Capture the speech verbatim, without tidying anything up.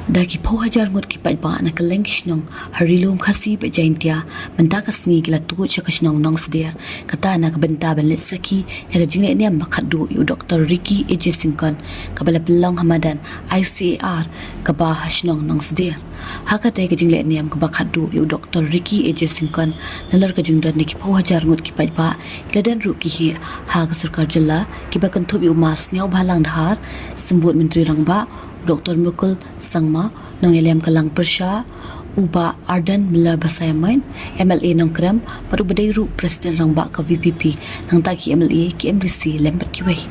Da ki phew hajar ngut ki paidbah na kylleng ki shnong ha Ri-lum Khasi bad Jaintia mynta ka sngi ki la tuid sha ka shnong Nongsder, kata na ka bynta ban leit sakhi ïa ka jingleh niam ba khatduh ïa u Doktor Ricky A J Syngkon, kaba la pynlong ha madan I C A R kaba ha shnong Nongsder. Ha katei ka jingleh niam kaba khatduh ïa u Doktor Ricky A J Syngkon, nalor ka jingdon na ki phew hajar ngut ki paidbah, ki la don ruh ki heh ha ka sorkar jylla, kiba kynthup ïa u Ma Sniawbhalang Dhar, Symbud Myntri Rangbah, u Doktor Mukul Sangma, nongïalam ka Langpyrshah, u Bah Ardent Miller Basaiawmoit, M L A Nongkrem, bad uba dei ruh President Rangbah ka V P P, nangta ki M L A, ki M D C lem bad kiwei.